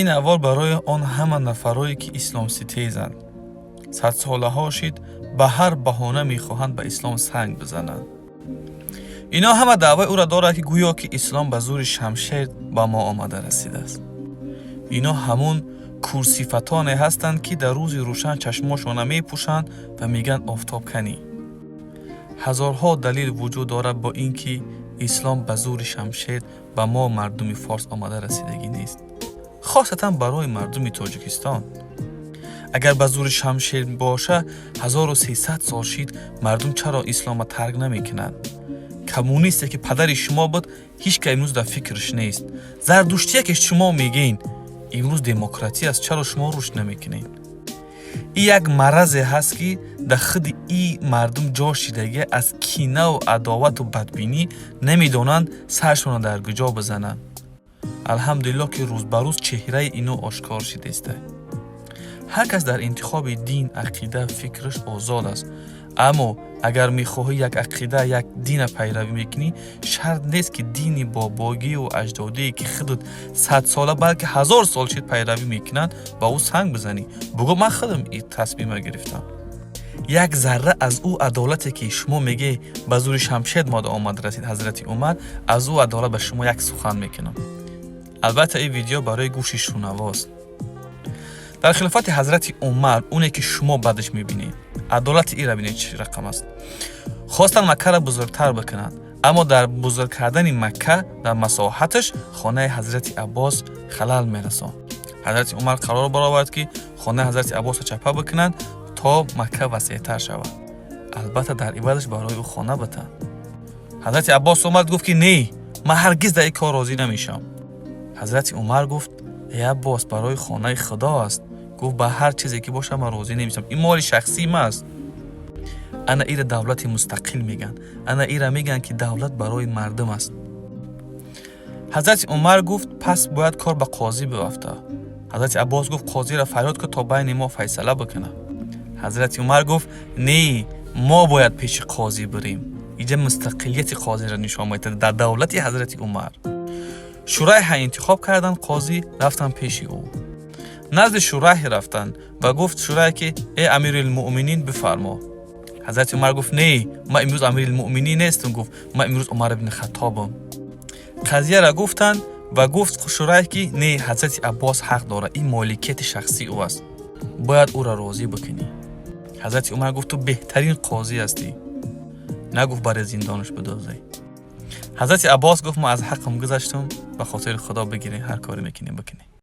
Ин аввал барои он ҳама нафарое, ки исломситезанд, садсолаҳо шид, ба ҳар баҳона мехоҳанд ба ислом санг бизананд. Ино ҳама даъваи ӯро дорад, ки гӯё ки ислом ба зури шамшер ба мо омада расидааст. Ино ҳамун курсифатоне ҳастанд, ки дар рӯзи рӯшан чашмошона мепӯшанд ва мегӯянд: «Офтоб канӣ?» Ҳазорҳо далел вуҷуд дорад бо ин ки ислом ба зури шамшер ба мо, мардуми форс, омада расидагӣ нест, хосатан барои мардуми Тоҷикистон. Агар ба зури шамшер боша, 1300 сол шид, мардум чаро ислома тарк намекунанд? Коммунисте, ки падари шумо буд, ҳеҷ ка имрӯз дар фикраш нест. Зардуштие, ки шумо мегӯен, имрӯз демократия аст, чаро шумо рушд намекунед? И як маразе ҳаст, ки дар худи и мардум ҷо шидагӣ, аз кинаву адовату бадбинӣ намедонанд саршонро дар куҷо бизананд. Алҳамдулиллоҳ, ки рӯз ба рӯз чеҳраи ино ошкор шидеста. Ҳар кас дар интихоби дин, ақида, фикраш озод аст, аммо агар мехоҳӣ як ақида, як дина пайравӣ мекунӣ, шарт нест, ки дини бобогию аҷдодие, ки худат садсола, балки 1000 сол шид пайравӣ мекунанд, ба ӯ санг бизанӣ. Бугӯ: «Ман худам ин тасмима гирифтам». Як зарра аз ӯ адолате, ки шумо мегӯе, ба зури шамшер мода омад расид ҳазрати Умар, аз ӯ адолат ба шумо як сухан мекунам. Албатта, ин видео барои гӯши шунавост. Дар хилофати ҳазрати Умар, оне ки шумо бадаш мебинед, адолати ира бинед, чӣ рақам аст. Хостанд Маккаро бузургтар бикунанд, аммо дар бузург кардани Макка дар масоҳаташ хонаи ҳазрати Аббос халал мерасонд. Ҳазрати Умар қарор баровард, ки хонаи ҳазрати Аббосро чапа бикунанд, то Макка васеътар шавад. Албатта, дар ивазаш барои ӯ хона битанд. Ҳазрати Аббос омад, гуфт, ки не, ман ҳаргиз дар ин кор розӣ намешавам. Ҳазрати Умар гуфт: «Эй Аббос, барои хонаи Худо аст». Гуфт: «Ба ҳар чизе ки бошад, ман розӣ намешавам, ин моли шахсии ман аст». Ана ира давлати мустақил мегӯянд, ана ира мегӯянд, ки давлат барои мардум аст. Ҳазрати Умар гуфт: «Пас бояд кор ба қозӣ бирафта». Ҳазрати Аббос гуфт: «Қозиро фарёд кун, то байни мо файсала бикунад». Ҳазрати Умар гуфт: «Не, мо бояд пеши қозӣ бирем». Иҷа мустақилияти қозиро нишон медиҳад дар давлати ҳазрати Умар. Шурайҳа интихоб карданд қозӣ, рафтанд пеши ӯ. Назди Шурайҳ рафтанд ва гуфт Шурайҳ, ки: «Э амирилмуъминин, бифармо». Ҳазрати Умар гуфт: «Не, ман имрӯз амирилмуъминин нестам». Гуфт: «Ман имрӯз Умар ибни Хаттобам». Қазияро гуфтанд ва гуфт Шурайҳ, ки не, ҳазрати Аббос ҳақ дорад, ин моликияти шахсии ӯ аст, бояд ӯро розӣ бикунӣ. Ҳазрати Умар гуфт: «Ту беҳтарин қозӣ ҳастӣ». Нагуфт: «Баре зиндонаш бидозӣ». Ҳазрати Аббос гуфт: «Ман аз ҳаққам гузаштам, ба хотири Худо бигирӣ, ҳар коре мекунӣ, бикунӣ».